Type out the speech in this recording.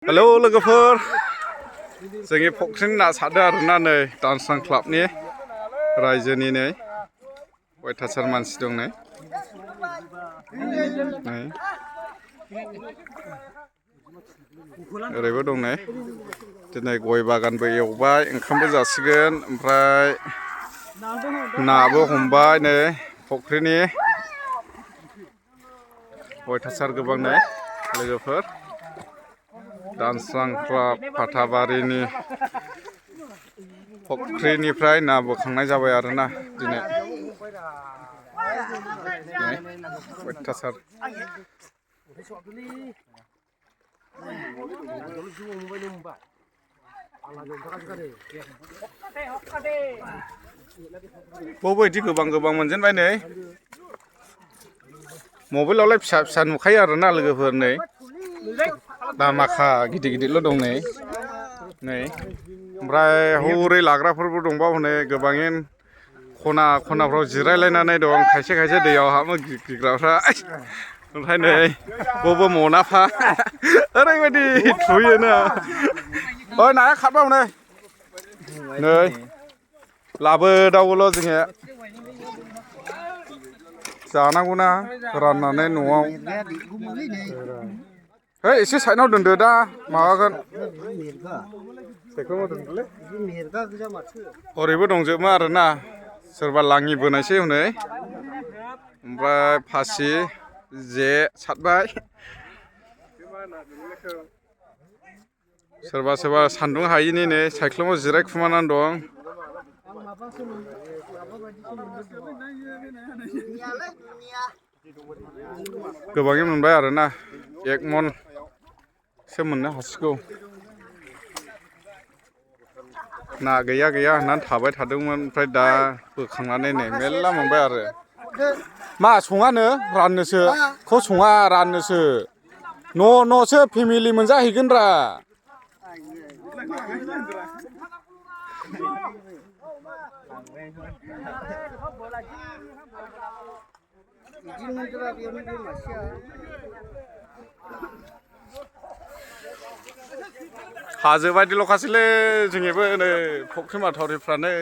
hello लोगोफोर जोंनि फख्रिनि ना सारदों आरोना नै डान्सां क्लाबनि रायजोनि नै अयथासार मानसि दं नै ओरैबो दं नै दिनै गय बागानबो एवबाय ओंखामबो जासिगोन ओमफ्राय नाबो हमबाय नै फख्रिनि अयथासार गोबां नै लोगोफोर डान्सां क्लाब फाथाबारिनि फख्रिनिफ्राय ना बोखांनाय जाबाय आरोना दिनै अयथासार बेबायदि गोबां मोनजेनबाय नै मबाइलावलाय फिसा फिसा नुखायो आरोना लोगोफोर नै दामाखा गिदिर दं नै ओमफ्राय हरै लाग्राफोरबो दंबावो हनै गोबाङैनो खनाफ्राव जिरायलायनानै दं खायसे दैयाव हाबनो गिग्राफ्रा ओमफ्राय नै बबे मनाफा ओरैबायदि थुयोना ओइ नाया खारबाव नै लाबोदावोल' जोङो जानांगौना राननानै न'आव है एसे साइडआव दोनदो दा माबागोन ओरैबो दंजोबो आरोना सोरबा लाङि बोनायसै हनै ओमफ्राय फासि जे सारबाय सोरबा सान्दुं हायिनि नै सायख्लुमाव जिरायखुमानानै दं गोबाङै मोनबाय आरोना 1 मनसो मोननो हासिगौ ना गैया होननानै थाबाय थादोंमोन ओमफ्राय दा बोखांनानै नै मेरला मोनबाय आरो मा सङानो राननोसो सङा राननोसो न'सो फेमिलि मोनजाहैगोन रा हाजो बायदिल'खासैलै जोंनिबो नै फख्रि माथावरिफ्रानो